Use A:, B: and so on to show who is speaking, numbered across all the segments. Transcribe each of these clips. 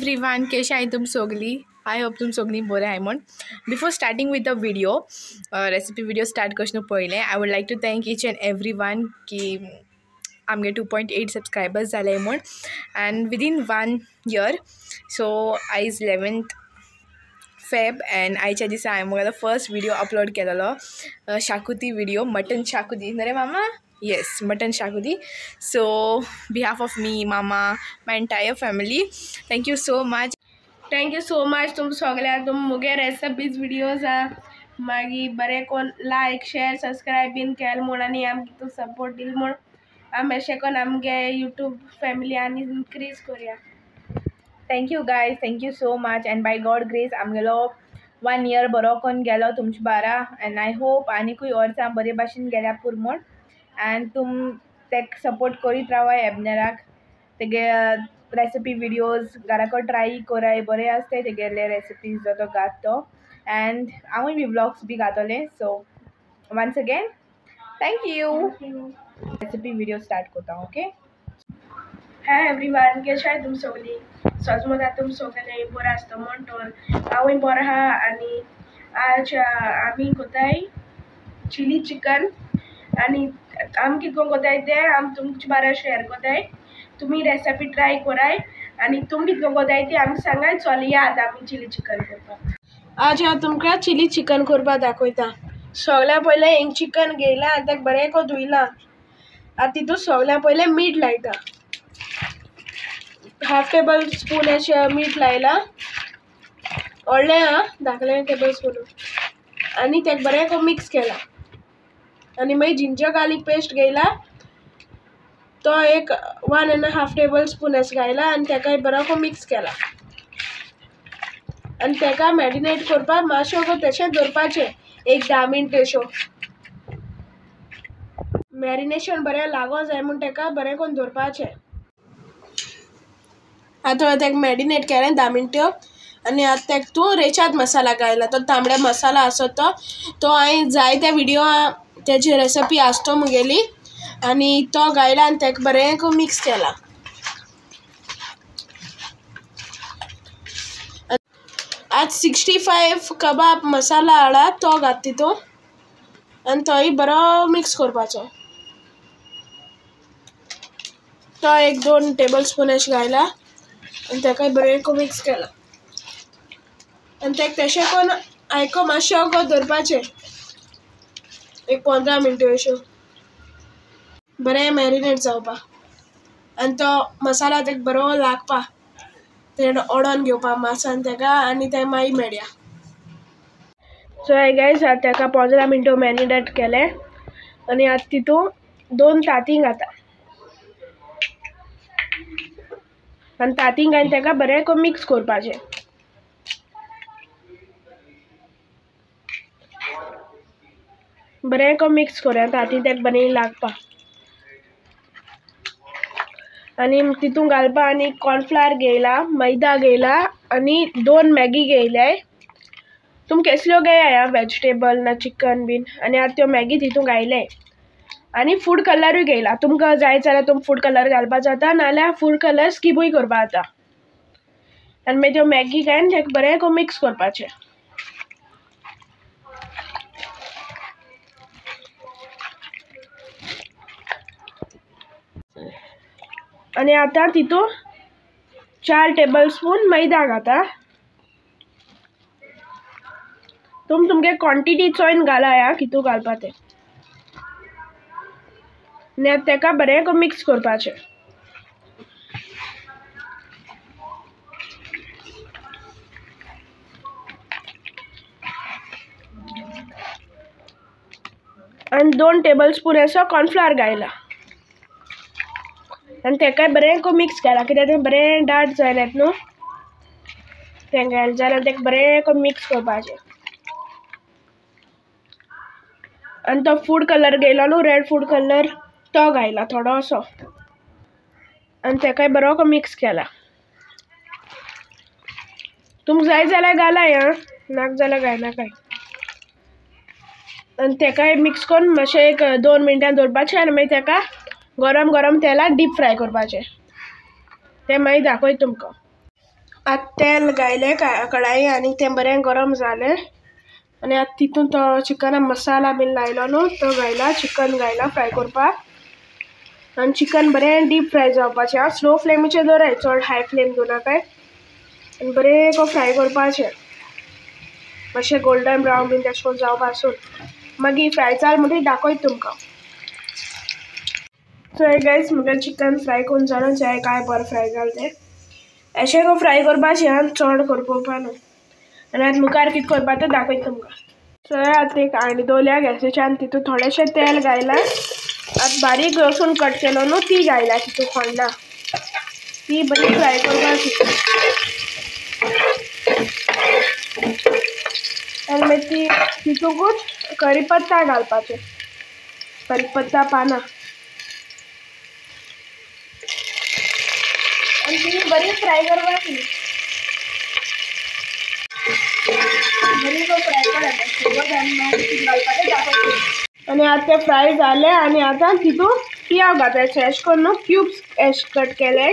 A: Everyone, केशे आहाय तुम सोगली? I hope तुम सोगली बरें आहाय म्हूण. Before starting with the video, recipe video start करचे पयलें I would like to thank each and every one की आमगे 2.8 सबस्क्रायबर्स जाले म्हूण and within 1 year. सो आयज 11th Feb and आयच्या दिसा हांवें म्हगेलो फर्स्ट व्हिडियो अपलोड केलेलो, शाकुती व्हिडियो, मटन शाकुती न्हय रे मामा? Yes, mutton xacuti. So behalf of me, mama, my entire family, thank you so much.
B: Thank you so much तुम सगळ्यांक. तुम मुगे रेसिपीज व्हिडियोज मागीर बरें कोन लायक शेअर सबस्क्रायब बीन केल म्हूण आनी आमकां तूं सपोर्ट दिल म्हूण आमी अशें कोन आमगे यूट्यूब फॅमिली आनी इनक्रीज करुया.
A: Thank you guys, thank you so much. And by God grace आमगेलो 1 year बरो कोन गेलो तुमचे बारा एंड I hope आनीकूय वर्सां बरे भाशेन गेल्या पूर म्हूण. एंड तुम तेक सपोर्ट करीत रावाय एबनेराक, तेगे रेसिपी व्हिडियोज घराको ट्राय कराय, बरे आसताय तेगेले रेसिपीज जो तो घात तो. एंड हांवूय बी व्लॉग्स बी घातोलें. So once again thank you. Recipe video start करता. ओके,
B: हाय एवरीवन, केशे आहाय तुम सगळीं? सजमता तुम सगळे बरें आसता म्हूण तर हांवूय बरो आहा. आनी आज आमी कोताय चिली चिकन आनी आमी कितें कोताय तें आमी तुमचे बारा शेअर कोताय. तुमी रेसिपी ट्राय कराय आनी तुमी कितें कोताय ती आमकां सांगाय. चलया आतां आमी चिली चिकन करपाक. आज हांव तुमकां चिली चिकन करपाक दाखयता. सगळ्या पयलें एक चिकन घेयलां आनी ताका बरें करून धुयलां. आतां तितून सगळ्या पयलें मीठ लायता. 1/2 टेबल स्पून अशें मीठ लायलां, व्हडलें आं, धाकलें टेबल स्पून. आनी ताका बरें करून मिक्स केलां. आनी मागीर जिंजर गार्लीक पेस्ट घेयला, तो एक 1.5 टेबल स्पून अशें घायला आनी ताकाय बरो करून मिक्स केला. आनी ताका मॅरिनेट करपाक मातशें तशें दवरपाचें एक 10 मिनट अश्यो. मॅरिनेशन बरें लागो जाय म्हूण ताका बरें करून दवरपाचें. आतां ताका मॅरिनेट केलें 10 मिनट्यो. आनी आतां ताका तूं रेशाद मसाला घायला, तो तांबडे मसाला आसो तो तो हांवें जायते व्हिडियो तेजी रेसिपी आसतो मुगेली आनी तो घायला आनी ताका बरें करून मिक्स केला. आज 65 कबाब मसाला हाडा, तो घात तितून आनी तोय बरो मिक्स करपाचो. तो 1-2 टेबल स्पून अशें घायला आनी ताकाय बरें करून मिक्स केला. आनी ताका तशें करून आयको मातशें वगत दवरपाचें एक 15 मिनट्यो अश्यो, बरें मॅरिनेट जावपा आनी तो मसाला ताका बरो लागपा, तें ओडोन घेवपा मासान ताका आनी तें मागीर मेळया. सो हे गायज, आतां ताका 15 मिनटो मॅरिनेट केलें आनी आतां तितून 2 तांतीं घाता आनी तांतीं घालून ताका बरें करून मिक्स करपाचें. बरें करून मिक्स करुया तांतीं ताका बरें लागपा. आनी तितून घालपा आनी कॉर्नफ्लावर घेयला, मैदा घेयला आनी 2 मॅगी घेयल्याय. तुम केसल्यो घेया वेजिटेबल ना चिकन बीन. आनी आतां त्यो मॅगी तितून घायले आनी फूड कलरूय घेयला. तुमकां जाय जाल्यार तुम फूड कलर घालपा जाता, नाल्यार फूड कलर स्किपूय करपा जाता. आनी मागीर त्यो मॅगी घालून ताका बरें करून मिक्स करपाचें. आनी आतां तितून 4 टेबल स्पून मैदा घाता. तुम तुमगे क्वॉन्टिटी चोयन घाला कितू घालपा तें. आनी आतां ताका बरें करून मिक्स करपाचें. आनी 2 टेबल स्पून असो कॉर्नफ्लावर घायला आनी ताकाय बरें करून मिक्स केला, कित्याक तें बरें दाट जायनात न्हू, तें घायलें जाल्यार ताका बरें करून मिक्स करपाचें. आनी तो फूड कलर घेयलो न्हू, रेड फूड कलर, तो घायला थोडो असो आनी ताकाय बरो करून मिक्स केला. तुमकां जाय जाल्यार घालाय आं, नाका जाल्यार घायनाकाय. आनी ताकाय मिक्स करून मातशें एक 2 मिनटां दवरपाचें आनी मागीर ताका गरम गरम तेलाक डीप फ्राय करपाचें. तें मागीर दाखयता तुमकां. आतां तेल घायलें कढाई आनी तें बरें गरम जालें आनी आतां तितून तो चिकना मसाला बीन लायलो न्हू तो घायला, चिकन घायला फ्राय करपाक. आनी चिकन बरें डीप फ्राय जावपाचें आं. स्लो फ्लेमीचेर दवराय, चड हाय फ्लेम दवरनाकाय. आनी बरें फ्राय करपाचें मातशें गोल्डन ब्रावन बीन तशें करून जावपासून. मागीर फ्राय जाल म्हणटकीर दाखयता तुमकां. सो गायज म्हगेलें चिकन फ्राय करून जालें. चोय काय बरें फ्राय जालें तें. अशें करून फ्राय करपाचें आं, चड करपोवपा न्हू. आनी आतां मुखार कितें करपा तें दाखयता तुमकां. चोय आतां एक हांडी दवरल्या गॅसीचेर आनी तितून थोडेशें तेल घायलां. आतां बारीक लसूण कट केलो न्हू ती घायला तितून खोंडा, ती बरी फ्राय करपाची. आनी मागीर ती तितूंकूच करी पत्ता घालपाचें, करी पत्ता पानां, आनी ती बरी फ्राय करपाची. बरी फ्राय करप आनी मागीर घालपाचें दाखयता. आनी आतां तें फ्राय जालें आनी आतां तितून पियाव घालपाचें. अशें करून न्हू क्यूब्स अशें कट केले,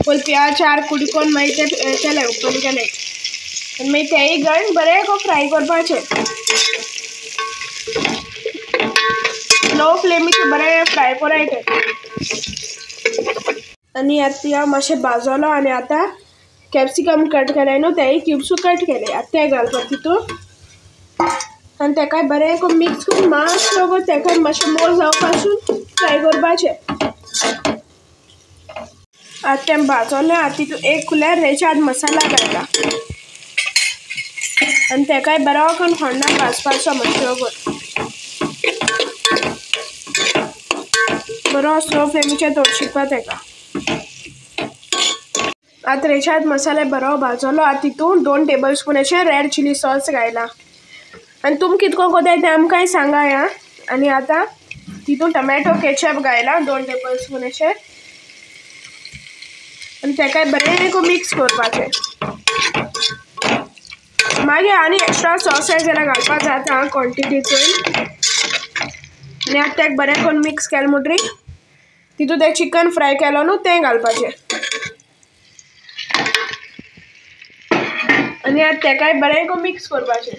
B: पयलीं पियाव 4 कुडी करून मागीर ते केले ओपन केले आनी मागीर तेंय घालून बरें फ्राय करपाचें. लो फ्लेमीचेर बरें फ्राय कराय तें. आनी आतां पियाव मातशें भाजलो आनी आतां कॅप्सिकम कट केलें न्हू तेंय क्यूब्सू कट केले, आतां तें घालपाक तितून. आनी तेकाय बरें करून मिक्स करून मातसो तेकाय मातशें मोव जावपासून फ्राय करपाचें. आतां तें भाजलें, आतां तितून 1 कुल्यार रेशाद मसाला घायला आनी तेकाय बरो करून होंडा भाजपाचो मातसो करून. बरो स्लो फ्लेमीचेर तळशिपा तेका. आतां रेशाद मसाले बरो भाजलो. आतां तितून 2 टेबल स्पून अशें रेड चिली सॉस घायला. आनी तुमी कितको कोताय तें आमकांय सांगाय आं. आनी आतां तितून टमॅटो केचप घायला 2 टेबल स्पून अशें आनी तेकाय बरें मिक्स करपाचें. मागीर आनी एक्स्ट्रा सॉस जाल्यार घालपाक जाता क्वॉन्टिटी चोय. आनी आतां तेका बरें करून मिक्स केलें म्हणटकीर तितून तें चिकन फ्राय केलो न्हू तें घालपाचें. आनी आतां तेकाय बरें करून मिक्स करपाचें.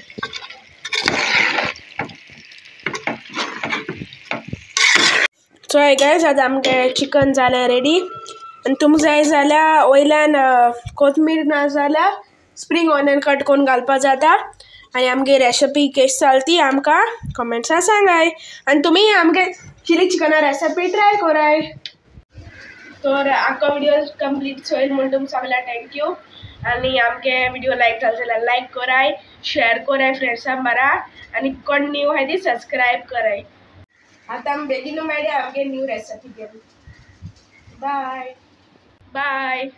B: चोय गायज आतां आमगें चिकन जालें रेडी. आनी तुमकां जाय जाल्यार वयल्यान कोथमीर ना जाल्यार स्प्रींग ऑनियन कट करून घालपाक जाता. आनी आमगे रेसिपी कशी जाली ती आमकां कमेंट्सा सांगाय. आनी तुमी आमगे चिली चिकना रेसिपी ट्राय कराय. तर आख्खो विडियो कंप्लीट चोयल म्हूण तुमकां सगळ्यांक thank you. आनी आमगे विडियो लायक जालो जाल्यार लायक कराय, शेअर कराय फ्रेंड्सां बारा, आनी कोण न्यू आहाय ती सबस्क्रायब कराय. आतां आमी बेगीन मेळया आमगे न्यू रेसिपी घेवन. बाय बाय.